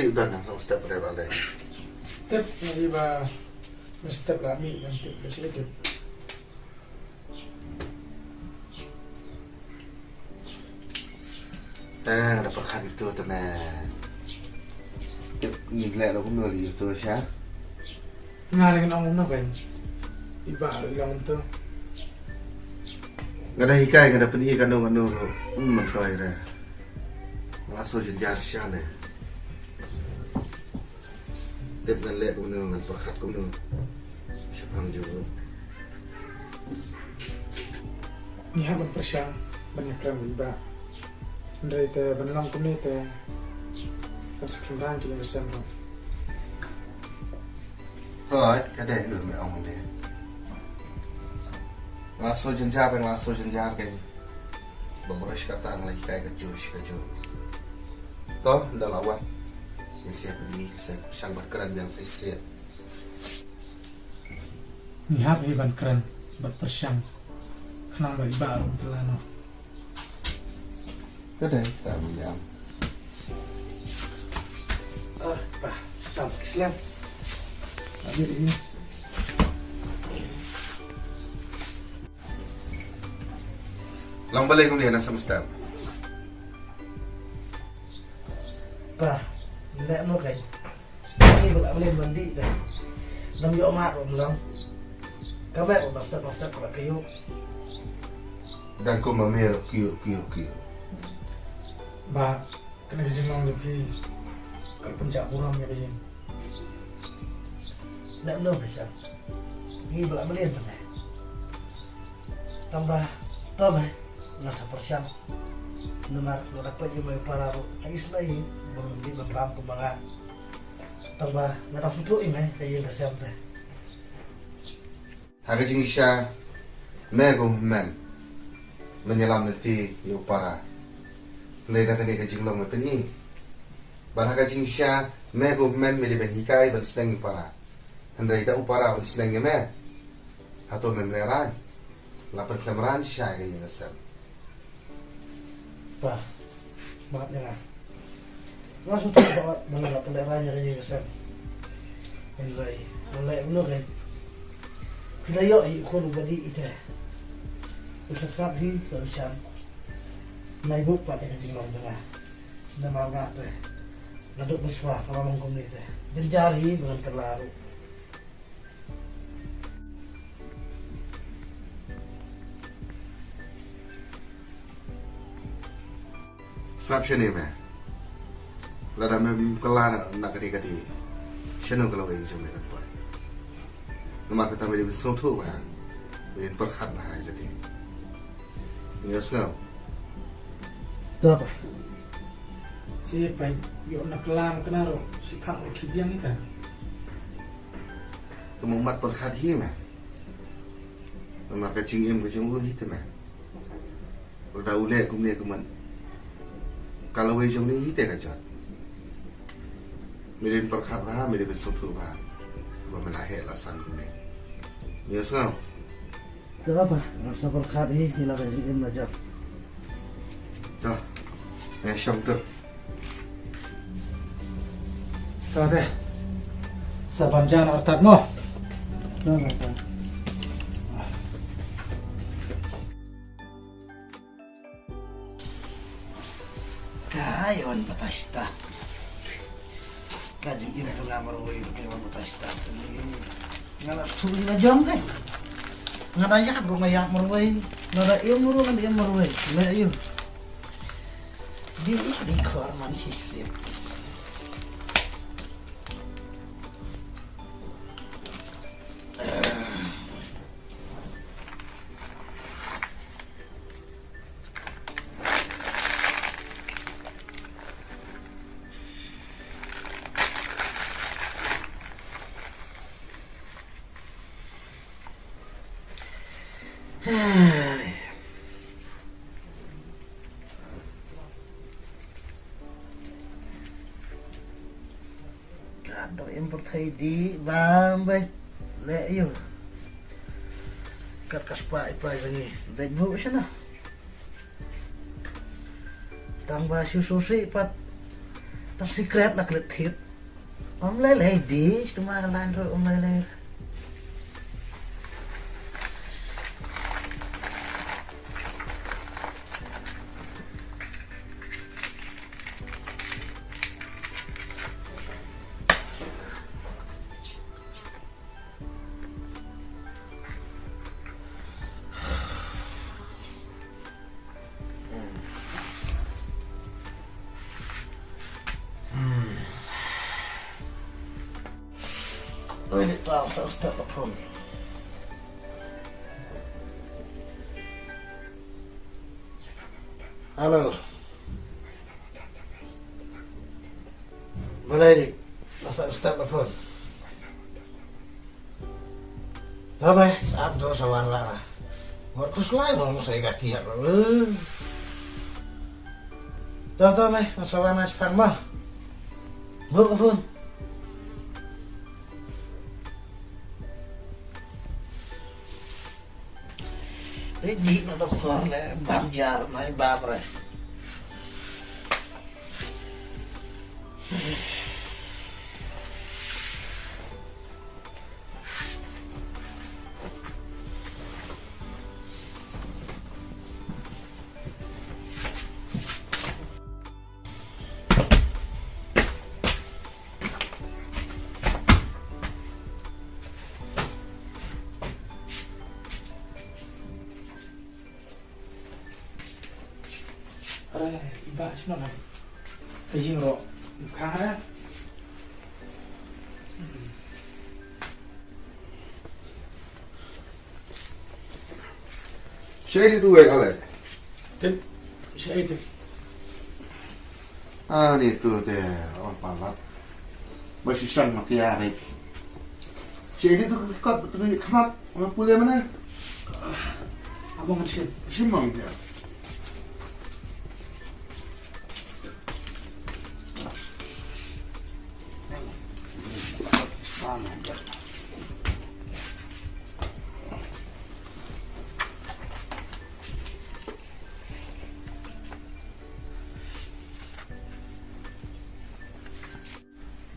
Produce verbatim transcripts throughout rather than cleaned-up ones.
Yu don na song step re ba le. Tip na iba step la mi yang tip le sila tip. Te da perkhat itu te me. Tip ngi le lo kumno li itu sha. Nga ring ong no kan. Iba ri long to. Nga da hikai nga da peni ka no no. Hmm, man koi re. Nga so jin jar sha ne. Tip ngan leh kumno, ngan pyrkhat kumno. Shaphang jong u. Ngi hap ban pyrshang ban ïakren bad i Bah. Hynrei te ban long kumne te kan sa khlem rang ki ïing ka sem ruh. Hooid, ka dei u me ong ne. Nga so jynjar, nga so jynjar kein. Ba baroh shi katta nga la hikai kajuh shi kajuh. To, ynda la wan. Ïa sha phi, sha shang bad kren biang sha sha. Ngi hap hi ban kren bad pyrshang. Khnang ba i Bah ruh un kylla noh. Ka dei, ta mynjang. Ah, pa, sam ki slem. Abi hi. Long balei kumne nang sam stem? Pa, ne mo kai. Ni bela beli mandi dah. Nam yo mat rom lang. Kamet rom step step kala kayu. Dan ko mamer kiu kiu kiu. Ba, kane ka jinglong jong phi ka la pynjah burom ïa ka ïing. Lem noh, Bashar. Ngi ba la mlien mynne. Tang ba, to ba, nga sa pyrshang. Namar nga da peit ïa u mei u para ruh ha isynei ba ngim dei ban bam kumba nga. Tang ba nga dang sngewthuh ïa me ha ïing ka sem te. Ha ka jingshisha me kum hynmen men ïalam lynti ïa u para. Hynrei da kane ka jinglong me pyni. Bad ha ka jingshisha me kum hynmen me dei ban hikai ban sneng ïa u para. Hynrei da u para un sneng ïa me. Hato mem lehraiñ? La pynkhlem raiñ shisha ïa ka ïing ka sem. Pa, map ïa nga. Nga sngewthuh ba nga la pynlehraiñ ïa ka ïing ka sem. Hynrei nga leh kumno kein? Phi la ïoh hi u khun uba dih ite. U sa sngap hi ka u shan. Nai buk pat ïa ka jinglong jong nga. Namar nga te nga duk mynshuwa nga la long kumne te. Jynjar hi ba ngan kylla ruh. Sngap shane me. Lada mem kylla na kane ka dih, shano ka lawei jong me kan poi? Namar kata me dei ban sngewthuh bha, me dei ban pyrkhat bha ïa lade. Ngi ïa sngap. To pa. Sipang ïoh na klam kena ruh, sipang ruh ki biang ita. Ka mut mat pyrkhat hi me. Namar ka jingim ka jong u hi te me. Lada u leh kumne ka mut ka lawei jong ngi hi te ka jot. Me dei ban pyrkhat bha, me dei ban sngewthuh bha. Ba me la heh la san kumne. Me ïa sngap. Te apa, nga sa pyrkhat hi, hi la ka jingim la jot. To, eh, shong to. To te. Sa ban jan artat mo. To, to, to. Ka ïa wan batai stad. Ka jingim jong nga marwei ka ïa wan batai stad. Nga la shu ïa la jong ka. Nga da ïap ruh nga ïap marwei. Nga da im ruh nga da im marwei. Me ayu. Di di khor man shisha. Ka dor im pyrthei dih bam bai. Leh ïa u. Kat ka spah i prai jong ngi. Dei buh shana. Tang ba shu shu sih pat. Secret na klet thit. Om lei lei di, cuma lan ro om lei lei. Oi, ni tau sa step up phone. Hello. Balei ni? Sa step up phone. To me, sa am to sa wan la. Ngot kus lai mo sa ka kiat. To to me, sa wan na sepang mo. Mo ko phone. Ni di na to khor le bam jar na bam re. Are, iba sino na. Ka jing ro. Khang are. Shaei tu wei ale. Tip, shaei tip. Ani tu te, oh, palat. Ba shishan ma kia re. Shaei tu kot tu khmat, ma pule mana. Abang kan shim. Shim mang dia.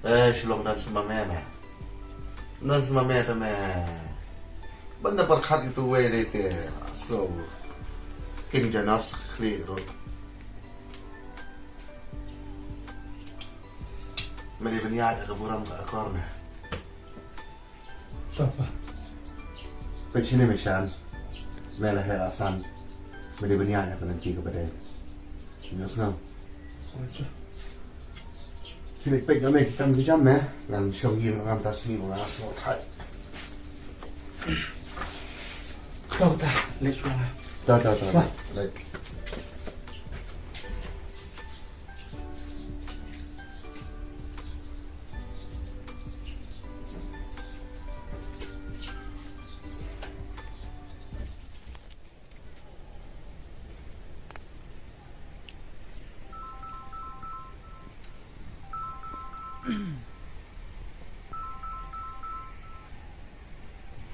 Eh, shlong nan sma me me. Nan sma me te me. Ban da pyrkhat itu wei dei te. So, kin janos khli rut. Me dei ban ïaid ka burom ka akor me. To pa. Peit shane me Shan. Me la heh asan. Me dei ban ïaid ïa ka lynti kaba dei. Ngi sngewbha. Kine peit nga me ki kam ki jam me. Ngan shong ïing ngam ta sngi ba nga sngewthuh. To ta, leit shuwa. Ta ta ta. Leit.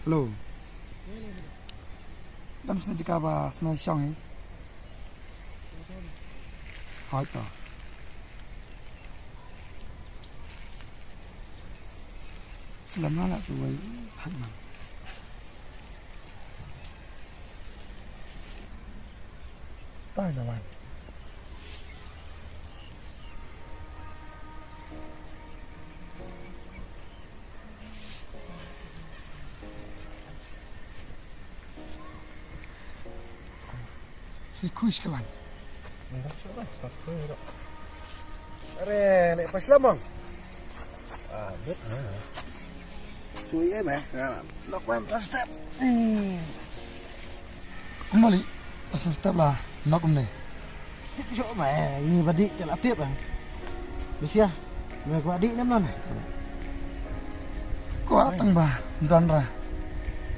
Hello. Dang sngewthuh ka ba sngewthuh shong hi. Hoi to. Slem la tu wei thak man. Tai na wan. Sai khush kalan. Are, leh pas lamang. Ah, bet. Sui em eh. Nok mem, step. Kumali, step la, nok kumne. Tip sho me, ni badi te la tip eh. Bisia, me kwa di nem non. Kwa tang ba, don ra.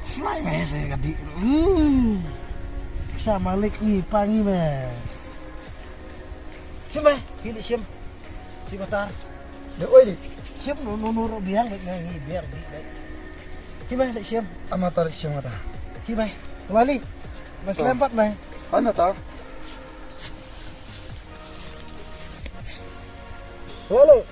Slai me se ka di. Sa malik i pangi me. Sim me, pili sim. Sim matar. De oi di. Sim no no no ro biang me ni biang di. Sim me de sim. Amatar sim mata. Sim me. Lali. Mas lempat me. Ana ta. Hello.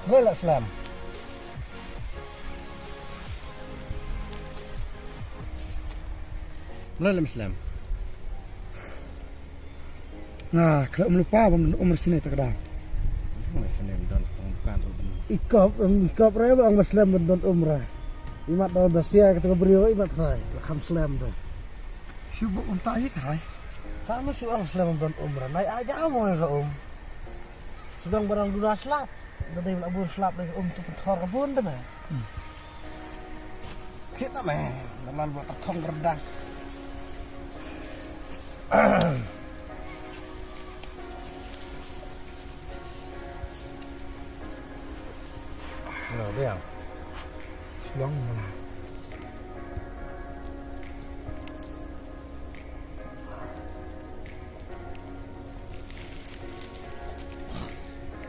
Mula la slem. Mula la slem. Nga khlem lupa ban don umra sini tak da. Umra sini don tong dukan ruh. Ikop, em, ikop re ba ang slem ban don umra. Imat don basia kata ka brio imat khrai. Kham slem tu. Sibuk unta i khrai. Tak ma su ang slem ban don umra. Nai aja mo ka um. Sedang barang duna slap. Dei la bun slap dei um tu pynthor ka bun dei me. Kit na me, daman ba ta khong redang. Lo dia. Long mana.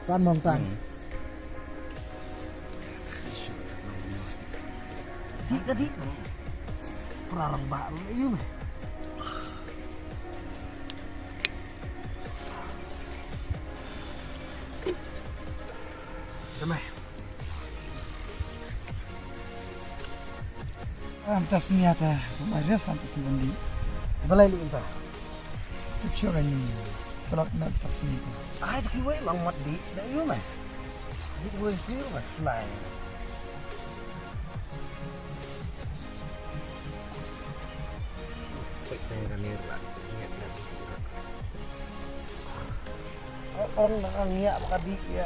Kan mong tang. Hmm. Di ka di. Perarang ba lu yu me. Damai. Am ta sini ata, ma jes am ta sini di. Balai li inta. Tip sio kan ni. Telok na ta sini ta. Ai ta kiwei mang mat di, da yu mai. Di kiwei sio mat sulai. Pek teng kan ni la. Ingat na. Ong na ka ngiah ba ka dih ïa.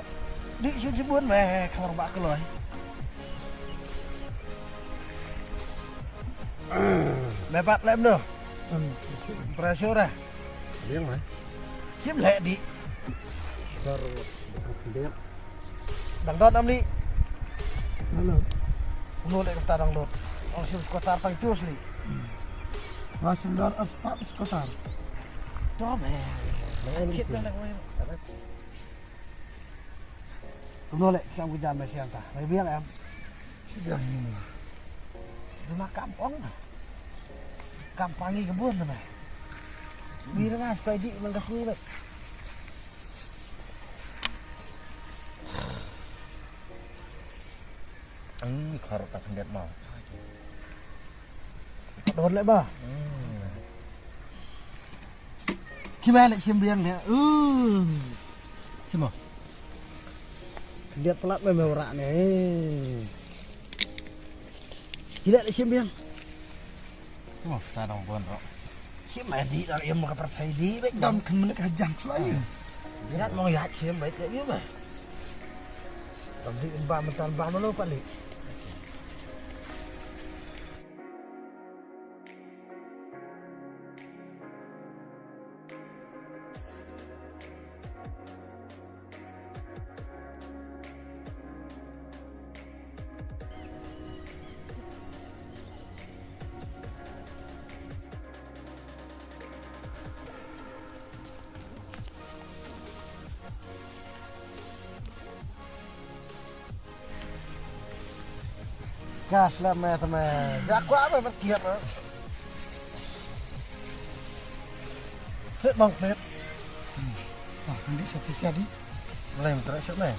Dih shu jibun meh khawar ba kloi. Meh bat lem no. Pressure eh. Liang meh. Sim leh dih. Dar. Dang don am li. Hello. Uno leh kata dang don. Ong sim skotar tang cus li. Wa sim dar as pat skotar. Dom eh. Kit dang dang wei. Uno leh kiam ku jam mesian ta. Mai biang em. Si biang ni. Duna kam ong. Kam pangi kebun na. Bi rengas pai di man kasni leh. Ang kharot tak hendet mau. Don leh ba. Hmm. Kima leh sim biang leh. Uh. Kima. Hendet pelat me me ora ne. Kila leh sim biang. Mo sa dang bon ro. Sim mai di dang im ka pyrthei di be. Dam kan menek hajam sulai. Yat mong yat sim be ke im. Dam di im ba mentan ba mano pali. Ka slem me te me. Ja kwah me mat kiat me. Klet mong klet. Ah, nanti siapa siapa di? Boleh minta resep me.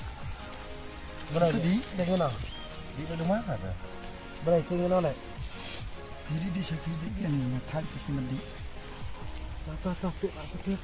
Boleh. Sedih, deng mana? Di rumah ada. Boleh tinggal nolak. Jadi di siapa di yang ngetai ke semedi. Tuh tuh tuh, tuh tuh.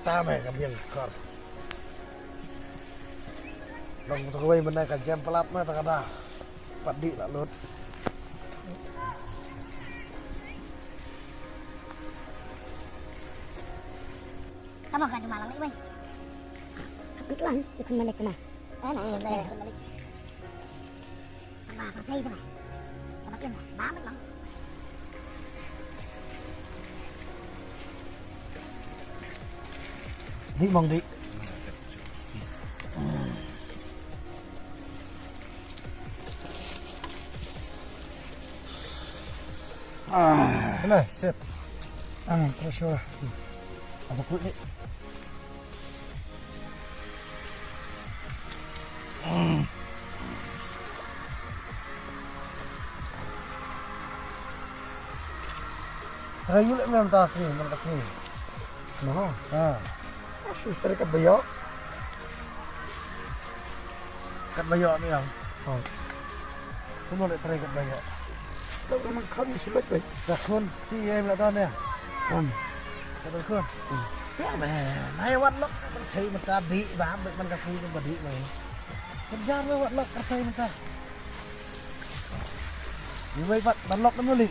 Kata me ka biang kor. Long tu kawai benda ka jam pelat me ta kata. Pat dih la lut. Kamu kan cuma lang ni, weh. Kapit lang, bukan mana kena. Dih mong dih. Ah. Kena, set. Ah, terus lah. Ada kulit ni. Rayu lek mem ta sini, mem ta sini. Mana? Ha. Asu, tadi kat bayok. Kat bayok ni yang. Ha. Kumno lek tadi kat bayok. Lok memang kami sulit, baik. Dah kun, ti ya, belak dah ni. Kan. Kat dah kun. Hmm. Ya, meh, nai wat lok, man cai mata di, ba, man kasi tu ba di, meh. Kejar meh wat lok, kasi mata. Iwei pat, ban lok na muli.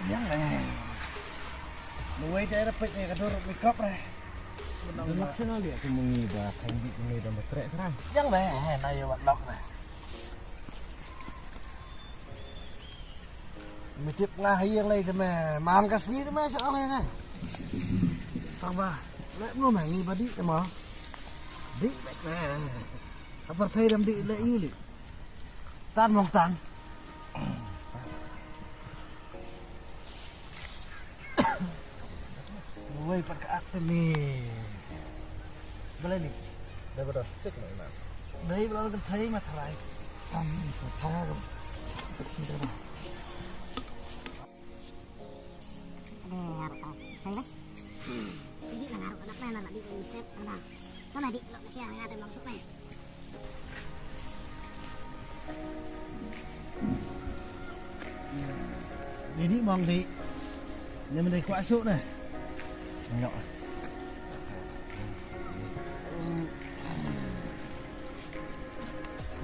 Yang, eh. Mui te repit ni ka dur mi kop re. Dur lok sini lihat tu mungi ba, kan di mungi dan betrek terang. Yang, eh, na ye wat lok re. Mi tip nga ha ïing lei te me, man ka sngi te me sa ong ïa nga. Sa ba, le mno me ngi ba dih te mo. Dih bek me. Ka pyrthei dang dih leh ïu leh. Tan mong tan. Wei pat ka ak te me. Balei ni? Dei ba dei, check na ina. Dei ba la ka thei ma tharai. Tam sa tharai ro. Tak sini dah. Ada apa? Saya dah. Ini lah harus ada plan lah di step ada. Mana di lo siang ya ada langsung main. Dih dih mong dih. Ni mynta kwah suk ne. Tengok.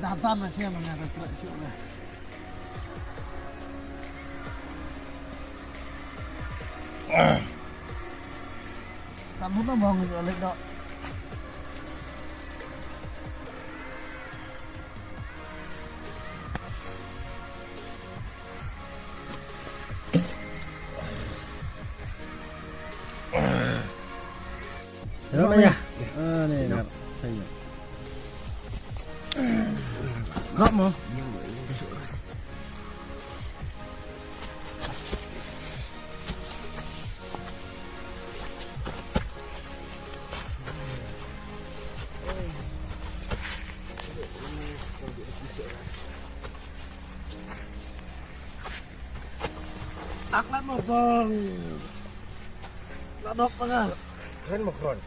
Dah tam na siang na trek suk ne. Tam hun na mong lek dok. Hello, Maya. Ah, ni, nak. Saya. Kau mau? Ak lat mo bong. La dok pa nga. Kren mo kron.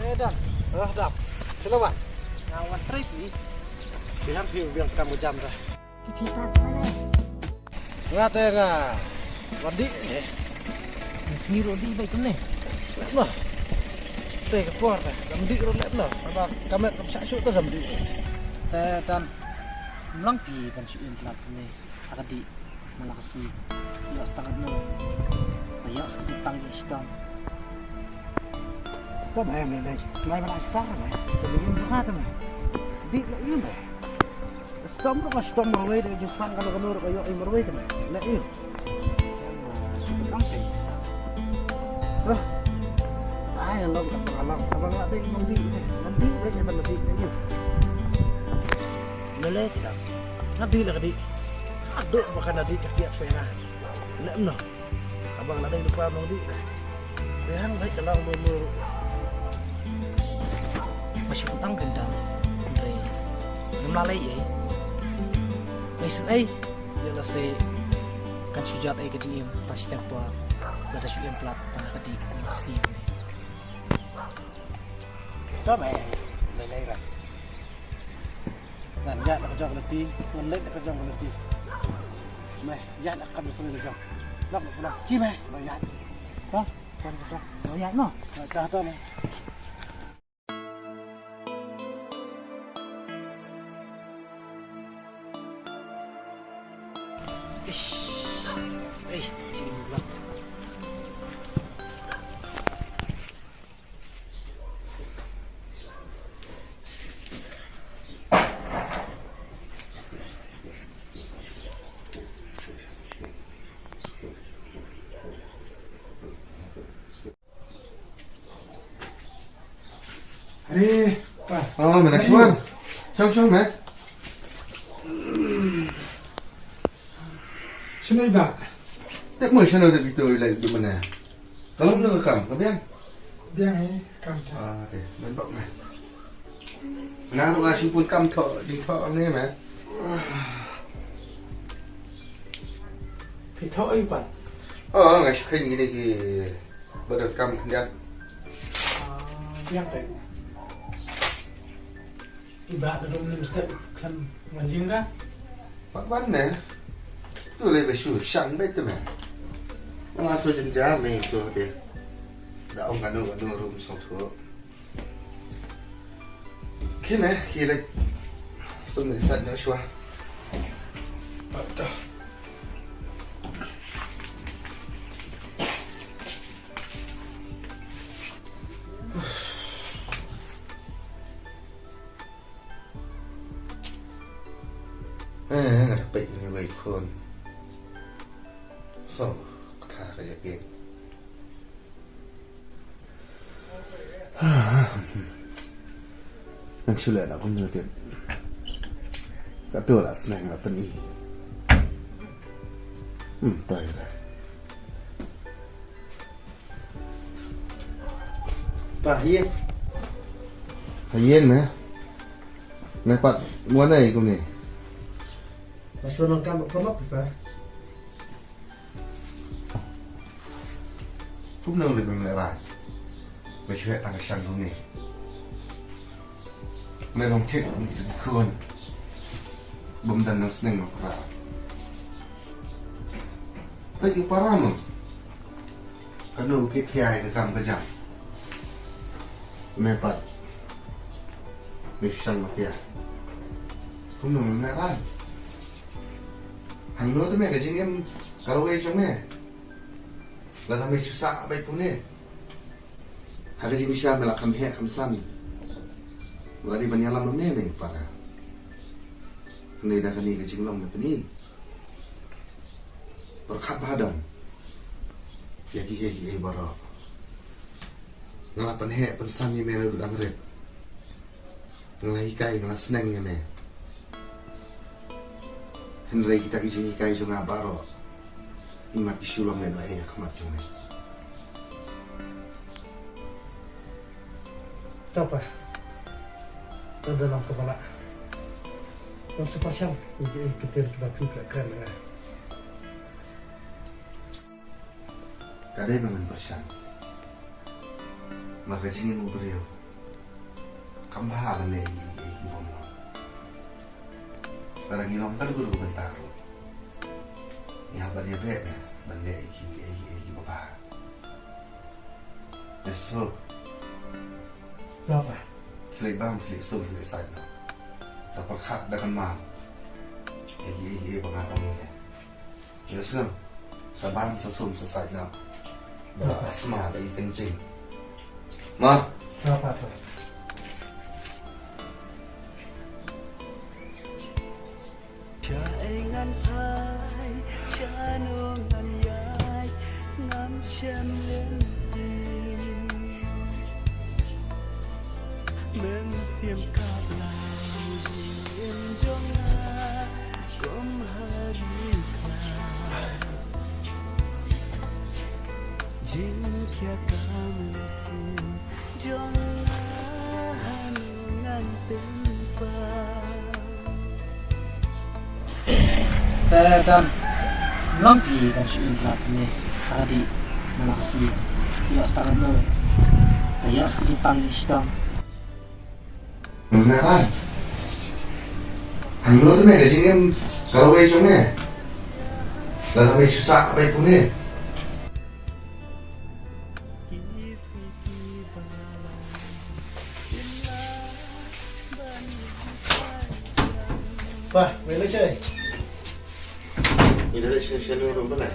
Eh, Dan. Eh, Dan. Sila wan. Nga wan trei phi. Phi ham phi biang kam jam dah. Phi phi pat mana? Nga te nga wan dih eh. Nga sngi ruh dih bai kumne. Leh noh. Te ka por te kam dih ruh leh noh. Aba ka met kam sah shuh te kam dih. Te Dan. Mlang phi ban shu im plat kumne. Ha ka dih. Mala ka sngi. Ïoh start no. Ïoh sa ka jingpang jingshitom. Ko ba ïa me lei. Lai ba la start me. Ka jingim buka te me. Dih la ïoh me. Shitom ruh ka shitom marwei, da jingpang kano kano ruh ka ïoh ïa marwei te me. La ïoh. Shu ka pang te. Huh. Ai long ka pang long. Ka pang la dei long dih te. Long dih te, ïa ban la dih te ïoh. Me lei ki dang. Nga dih la ka dih. Haduh ba kan da dih ka kiad shuwa na. Leh noh. Abang la dei lypa mong dih dah. Biang leh ka long mur mur. Ba shu kut ang kynta. Hynrei ngam lah leh ei. Ngi sngewsih ïa lade kan shu jot ei ka jingim tang shiteng por. Lada shu im palat tang ka dei ka sngi. To me, lei lei ra. Ngan ïaid la ka jong ka lynti, ngan leit la ka jong ka lynti. Me, ïaid la ka kam jong ka jong. Lok la ka lok. Ki me, ba ïaid. To, to, to, to. Ba ïaid no. To, to, to me. Ish. Eh, chin lap. Are, pa. Oh, me nak suan. Shong, shong, me. Shano i bah? Te mo shano te bito i lai du mana. Ka long na ka kam, ka biang? Biang eh, kam ta. Ah, te, ban bok me. Nga ruh nga shu pun kam tho, ding tho ang ne me. Phi tho i pan? Oh, nga shu khein kine ki ba donkam khyndiat. Ah, biang te. I bah ka dum lim step khlem wan jingïarap. Pat wan me. Tu lei ba shu shang beit te me. Nga shu jynjar me tu te. Da ong kano kano rum song tu. Ki me, ki lei. Sum lei sat nyo shwa. Pat ta. Eh, nga da peit ïa une uwei khun. So, kata ka ïa peit. Ngan shu leh na kumno tip. Kato la sneng la pyni. Hmm, tai da. Pa, ïa. Ha ïen me. Me pat mo nai kumne. Ba shu nang kam ba pynlong pa. Kumno le me rai. Me shu heh tang ka shang kumne. Me long thik kumne ki khun. Bym don nang sneng nang pra. Peit ki para mo. Kano ki khia ïa ka kam ka jam. Me pat. Me shu shang ma khia. Kumno me rai. Hangno te me ka jingim ka rawei jong me. Lada me shu sah beit kumne. Ha ka jingshisha me la kham heh kham san. Me la dei ban ïalam ma me me para. Hynrei da kane ka jinglong me pyni. Pyrkhat bha don ïa kiei kiei baroh. Nga la pynheh pynsan ïa me naduh dang rit. Nga la hikai, nga la sneng ïa me. Hynrei kita ki jinghikai jong nga baroh, imat ki shu long lehnohei ha khmat jong me. To pa. To da long kaba lah. Ngam shu pyrshang ïa kiei kiei kiba phi kren ïa nga. Ka dei ba men pyrshang. Namar ka jingim u briew kam bha ban leh ïa kiei kiei ki bym long. Lada ngi long ka dei ka bynta ruh, ngi hap ban ïabeh ban leh ïa kiei kiei kiba bha. Yes bro. Khie leit bam, khie leit sum, khie leit sait noh. Te pyrkhat da kynmaw ïa kiei kiei ba nga ong ïa me. Ïohsngew, sa bam, sa sum, sa sait noh. Ba la sma da i kynjing. Ma. Shaei ngan phai, shano ngan ïaid, ngam shem lynti. Mynsiem ka Blei jong nga, kum ha ri khlaw. Jingkhia ka mynsiem jong nga, hano Te dan, long ki kan shu in lap ne, adi, malak si, ya star no, ya star jipang jistam. Nga ran. Hangno te me ka jingim ka rawei jong me. Lada me shu sah bai pune. Bah, me leit shai. Ngi da leit shai shai ruh balei.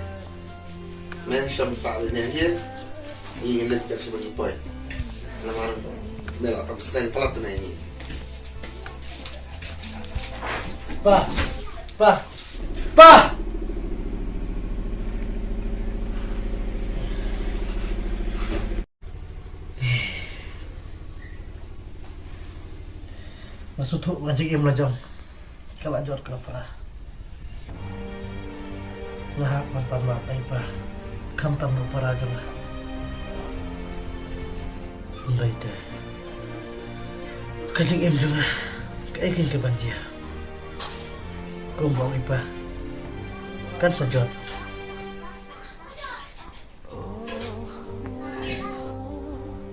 Me sham sah leit ne hi. Ngi ngi leit ka shi bagi poi. Namar me la tam seng palat tu me ngi. Bah, bah, bah. Nga sngewthuh ba ka jingim la jong ka la jot ka la para. Nga hap ban pan map ïa i pa, khamtam na u para jong nga. Hynrei te ka jingim jong nga, kaei kein ka ban jia? Kum ba ong i pa, kan sa jot.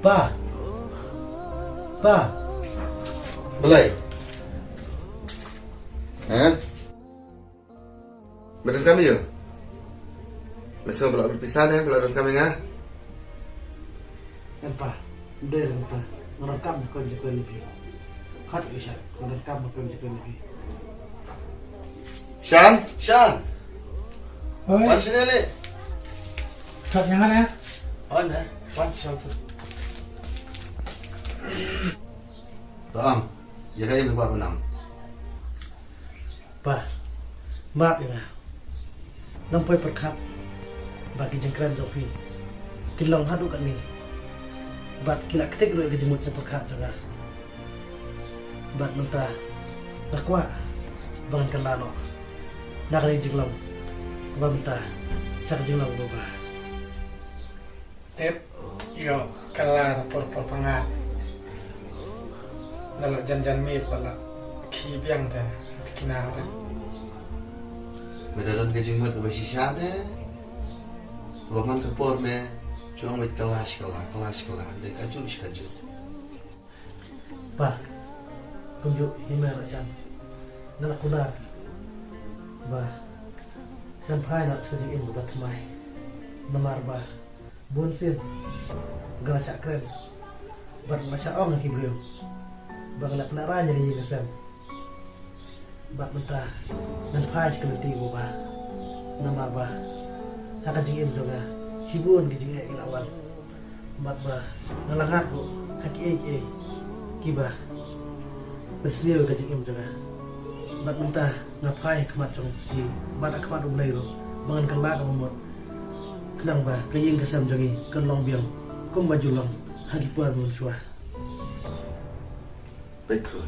Pa. Pa. Balei? Ha? Me donkam ïa u? Me sngew ba la lut pisa ne, ba la donkam ïa nga? Em pa, em dei re em pa, nga donkam ïa ka jingkren jong phi. Khot ïa u Shan, nga donkam ïa ka jingkren jong phi. Shan? Shan! Oi. Wan shane leh. Khot ïa nga re. Wan eh, wan Shan tu. To ong, ïa kaei ba nga kwah ban ong. Pa, map ïa nga. Nang poi pyrkhat ba ki jingkren jong phi ki long haduh katne, bad ki la ktik ruh ïa ka jingmut jingpyrkhat jong nga. Bad mynta nga kwah ba ngan kylla noh na kane ka jinglong ba mynta sha ka jinglong ba bha. Tip, ïoh kylla da por por panga. Da la jan jan miet ba la khie biang te, te kina te. Me da don ka jingmut ba shisha de. Ba man ka por me, jong me kylla shi kylla, kylla shi kylla, de kajuh shi kajuh. Pa, kumjuh hi me Rashan. Nga la kular ba ngan phai noh sha ka jingim kaba thymmai. Namar ba bun sien nga la shah kren bad nga la shah ong ha ki briew ba nga la pynrah ïa ka ïing ka sem. Bad mynta ngan phai sha ka lynti kaba bha. Namar ba ha ka jingim jong nga shibun ki jingeh ki la wan. Bad ba nga la ngat ruh ha kiei kiei kiba pynsniew ïa ka jingim jong nga. Bad mynta nga phai ha khmat jong phi bad ha khmat U Blei ruh ba ngan kylla kaba mut, khnang ba ka ïing ka sem jong ngi kan long biang kumba ju long ha ki por mynshuwa. Peit khun,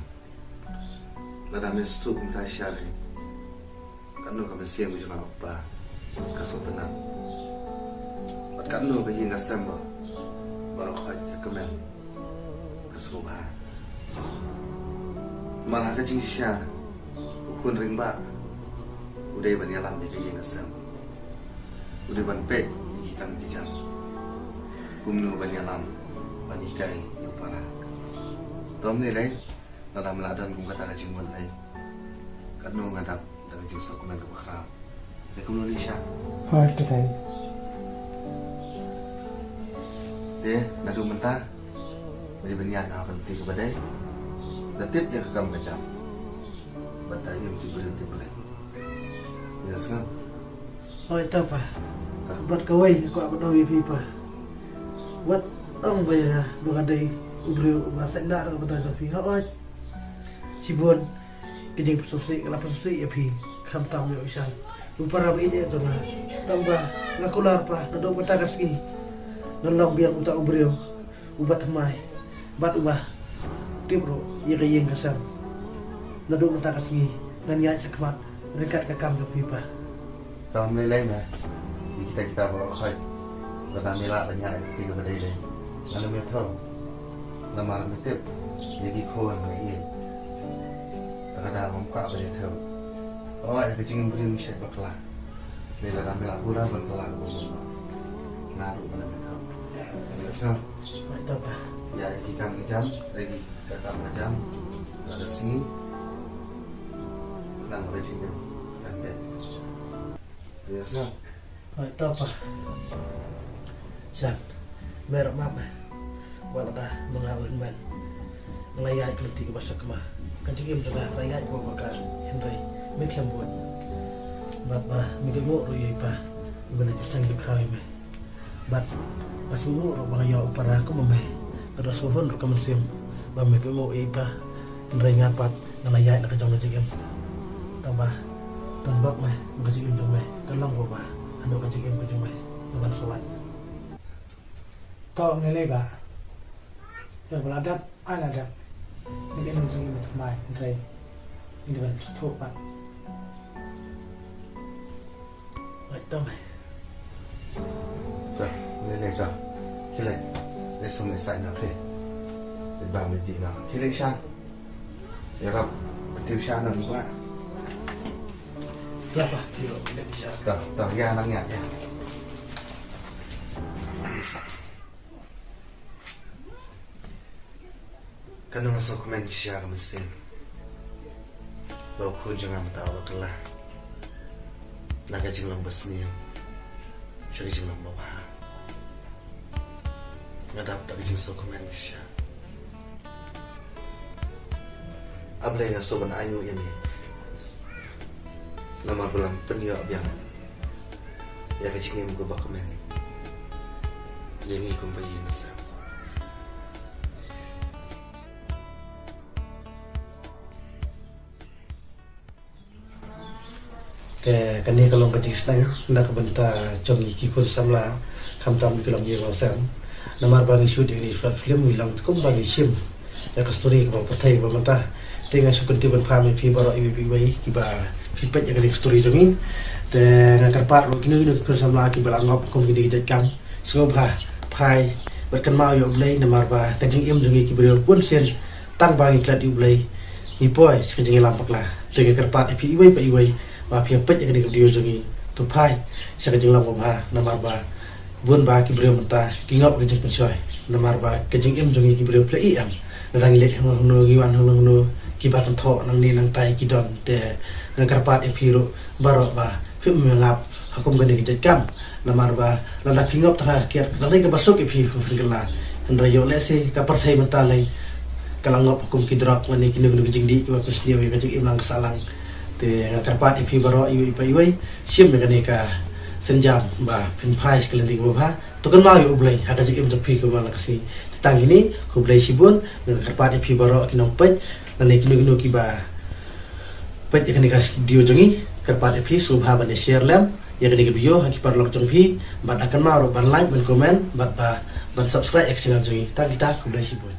lada me sngewthuh kumta shisha lei, katno ka mynsiem ka jong nga u kpa ka sngewtynnat, bad katno ka ïing ka sem baroh khoit ka kmen ka sngewbha. Namar ha ka jingshisha u khun rangbah u dei ban ïalam ïa ka ïing ka sem, u dei ban peit ïa ki kam ki jam, kumno ban ïalam ban hikai ïa u para. Te ym ne lei, lada me la don kum kata ka jingmut lei, katno nga dap da ka jingsngewkmen kaba khraw. Te kumno lei sha? Hooid, te dei. Te naduh mynta me dei ban ïaid ha ka lynti kaba dei, da tip ïa ka kam ka jam, bad da im tip briew tip Blei. Ïa sngew. Hooid te pa. Bad kawei nga kwah ban ong ïa phi pa, wat ong ba ïa nga ba nga dei u briew uba sait lah na ka bynta jong phi. Hooid, shibun ki jingpynsngewsih nga la pynsngewsih ïa phi, khamtam ïa u Ishan, u para ba ïeit jong nga. Tangba nga kular pa, naduh mynta ka sngi ngan long biang uta u briew uba thymmai bad uba tip ruh ïa ka ïing ka sem. Naduh mynta ka sngi ngan ïaid shakhmat ryngkat ka kam jong phi pa. Te ym lei lei me ïa kita kita baroh khoit. Lada me lah ban ïaid ha ka lynti kaba dei dei, ngan ym ïathuh. Namar me tip ïa ki khun nga ïeit. Ngam kwah ban ïathuh. Oh, ïa ka jingim briew ngi shait bakla. Lei lada me la bura ban kylla ka bun bun noh. Nga ruh ngan ym ïathuh. Ïa sngewbha. Hooid to pa. Ïa ki kam ki jam, ïa ki ka kam ka jam. Lada sngi. Nang ka jingim. Kan bet. Ïa sngewbha. Hooid to pa. Shan, me ruh map eh. Wat lada ma nga u hynmen, nga la ïaid ka lynti kaba shakma. Ka jingim jong nga nga la ïaid kaba bakla, hynrei me khlem bud. Bad ba me kohnguh ruh ïa i pa, iba la ju sdang ju khraw ïa me. Bad nga sngewnguh ruh ba nga ïoh u para kum ma me. Bad nga sngewhun ruh ka mynsiem ba me kohnguh ïa i pa. Hynrei nga pat nga la ïaid na ka jong ka jingim. Tangba don bok me, ka jingim jong me ka long kaba haduh ka jingim ka jong me ka ban sa wan. To, ym lei lei bah. Ïa ba la dep, ai la dep. Ngi dei ngi jingim thymmai, hynrei ngi dei ban sngewthuh pat. Hooid to me. To, lei lei to. Khie leit. Leit sum leit saiñ noh, khie. Leit bam leit dih noh. Khie leit shan. Ïarap, ka tiew sha nang ba. Ïa pa, tiew, leit sha. To, to, ïa nang ïa, ïa. Kane nga sngewkmen shisha ka mynsiem ba u khun jong nga mynta u la kylla na ka jinglong ba sniew sha ka jinglong ba bha. Nga dap da ka jingsngewkmen shisha. A Blei, nga sngewbha ban ainguh ïa me namar ba la pynïoh biang ïa ka jingim kaba kmen ïa ngi kum ka ïing ka sem. Te kane ka long ka jingsneng na ka bynta jong ngi ki khun samla, khamtam ki longïing longsem. Namar ba ngi shoot ïa kane short film ngi long kumba ngi shim ïa ka story kaba pyrthei ba mynta. Te nga shu kyntiew ban pham ïa phi baroh iwei pa iwei kiba phi peit ïa kane ka story jong ngi. Te nga kyrpad ruh kino kino ki khun samla kiba la ngop kum kine ki jait kam, sngewbha phai bad kynmaw ïa U Blei, namar ba ka jingim jong ngi ki briew bun sien tang ba ngi klet ïa U Blei ngi poi sha ka jingïalam bakla. Te nga kyrpad ïa phi iwei pa iwei ba phi ïa peit ïa kane ka video jong ngi, to phai sha ka jinglong ba bha, namar ba bun ba ki briew mynta ki ngop ka jingpynshoi namar ba ka jingim jong ngi ki briew phi la ïohi em. Lada ngi leit hangno hangno, ngi wan hangno hangno, kiba kynthoh nangne nangtai ki don. Te nga kyrpad ïa phi ruh baroh ba phim ïa ngap ha kum kane ka jait kam, namar ba lada phi ngop tang ha ka kiad, lada kaba suk ïa phi phin kylla. Hynrei ïoh lehse ka pyrthei mynta lei ka la ngop ha kum ki drug lane kino kino ki jingdih kiba pynsniew ïa ka jingim lang ka sahlang. Te nga kyrpad ïa phi baroh iwei pa iwei, shim ïa kane ka sienjam ba phin phai sha ka lynti kaba bha. To kynmaw ïa U Blei ha ka jingim jong phi kumba la ka sngi. Te tang kine, khublei shibun. Nga kyrpad ïa phi baroh ki nongpeit lane kino kino kiba peit ïa kane ka video jong ngi, kyrpad ïa phi sngewbha ban ïa share lem ïa kane ka video ha ki paralok jong phi, bad kynmaw ruh ban like, ban comment, bad ba ban subscribe ïa ka channel jong ngi. Tang kita, khublei shibun.